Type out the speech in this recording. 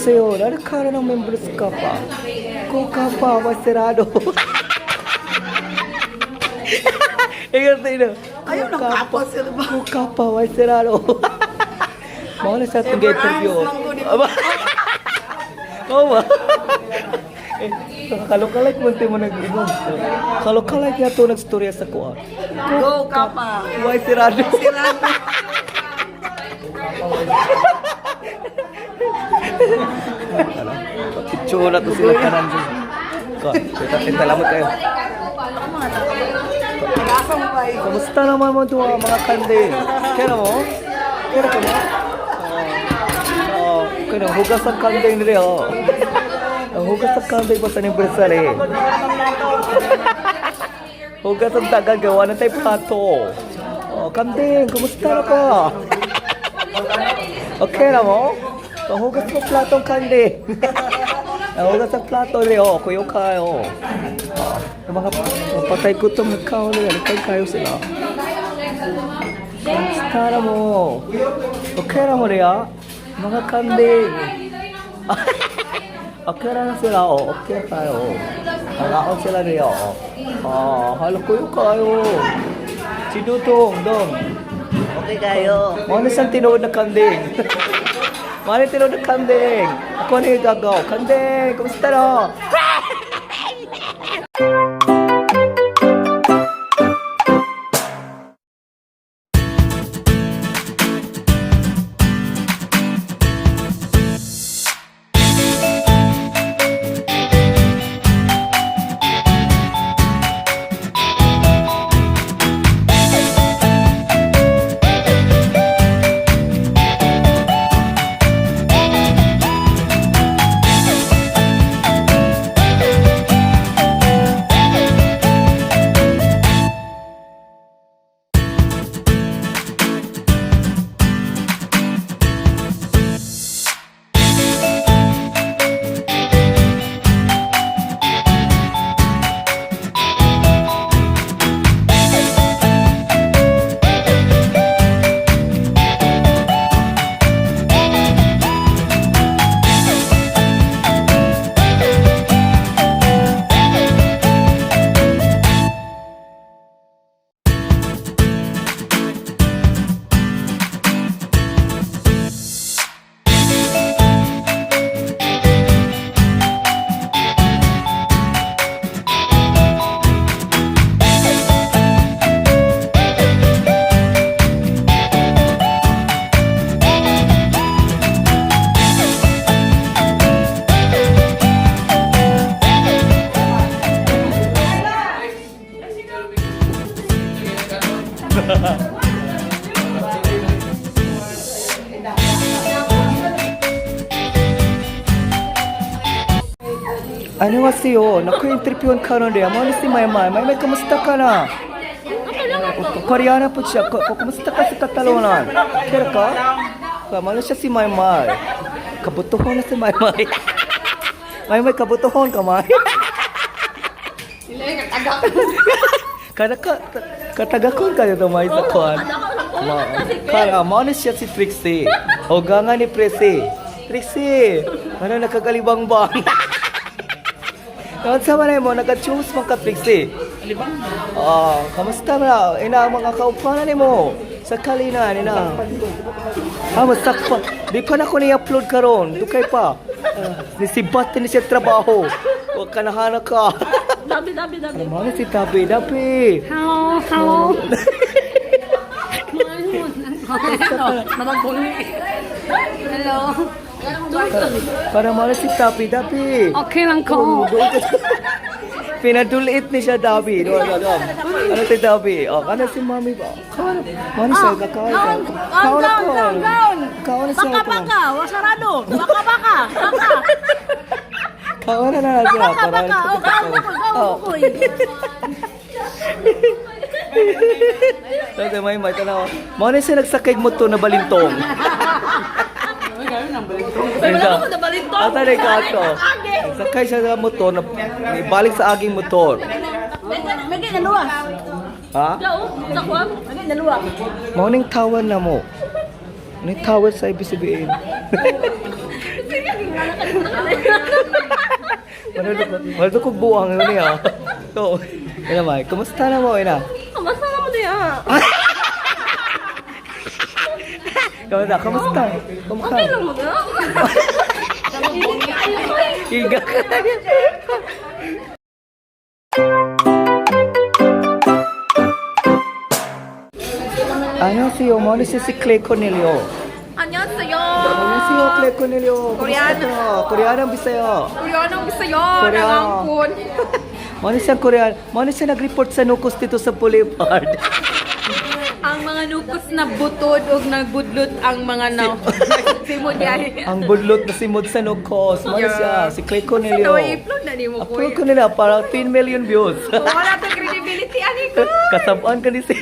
안녕하세요. 라르카라는 members kapa. Ko kapa masirado. Ingat tayo. Ayaw ng kapa sila ba? Ko kapa masirado. Mao na sa atong interview. Everarms lang ko, di ba? Aba. Oo ba? Eh, kalokalike mo mo nag-ingon. Kalokalike yato nagstorya sa kuha. Go kapa. Why sirado? Sirado. Picture na to sila kanan. Ko, kita kita lamot kayo. Nag-asa mo ba eh? Kamusta naman mo duha mga kandil? Kaya mo? Kaya ka mo? Oh, kaya hugas ang kandil nila oh. Ang hugas ang kandil ba sa anniversary? Hugas ang tagal gawa ng tayo plato. Oh, kanding, kumusta na ka? Okay na mo? Ang hugas mo platong kanding. Ang hugas ang plato nila oh, kuyo kayo. Oh, yung mga patay gutom nagkaon nila, nagkaon kayo sila. Kamusta na mo? Okay na mo niya? Mga kanding. Okay na sila, oh. Okay na tayo. Nangaon sila niya, oh. Ah, halo kuyo kayo. Si Dutong, dong. Okay kayo. Mano siyang tinuod na kanding? Mano tinuod na kanding? Ako na yung gagaw. Kanding, kumusta na? 안녕하세요. 나코 interviewon karon re. Mao ni si Maymay. Maymay, kamusta ka na? Koreana po siya. Kumusta ka sa Catalonan? Kira ka? Mao na siya si Maymay. Kabutuhon na si Maymay. Maymay, kabutuhon ka, May. Kada ka, katagakon ka dito, May, sa kuan. Ma, kara, mao na siya si Trixie. O nga ni Presi. Trixie, ano nakagalibang-bang? Sa man mo, nag-choose man ka, Trixie. Alibang. Ah, kamusta na? Ina, ang mga kaupanan nimo sa kalinan, ina. Ah, masakpa. Di pa na ko ni-upload karon. Dukay pa. Ah, nisibat ni siya trabaho. Huwag ka na ka. Dabi, dabi, dabi. Ano si Tabi? Dabi. Hello, hello. Hello. Para mo si Tabi, Dabi. Okay lang ko. Pinadulit ni siya Dabi. Do, do, do. Ano si Dabi? Oh, ano si Mami ba? Kaon. Mano siya kakaon. Kaon, kaon, kaon, kaon. Kaon na siya. Baka, baka, wasarado. Baka, baka, baka. Kaon na na siya. Baka, baka. Oh, kaon ko, kaon ko. Kasi may tanaw. Mao na siya nagsakay mo to na balintong. Wala ko na balintong. Ata na ka to. Nagsakay siya sa motor na ibalik sa aging motor. Magay na luwas. Ha? Dao, sa kuwan. Magay na luwas. Mao ning tawad na mo. Ning tawad sa ibig sabihin. Wala ko buwang yun niya. So, ina Mai, kumusta na mo ina? Kamusta na mo diya? Kamusta? Kamusta? Kamusta? Okay lang mo diya. Iga ka. 안녕하세요. Mo si Clay Cornelio. 안녕하세요. 안녕하세요, Clay Cornelio. Koreano. Koreano Bisaya. Koreanong Bisaya, Koreano. nangangkon. Mo siya Korean. Mo siya nag-report sa Nukos dito sa Boulevard. Ang mga nukos na butod og nagbudlot ang mga na simod yay. Ang budlot na simod sa Nukos. Mo siya si Clay Cornelio. Sa upload na nimo ko. Upload ko nila para 10 million views. Wala to credibility ani ko. Kasabaan ka ni sir.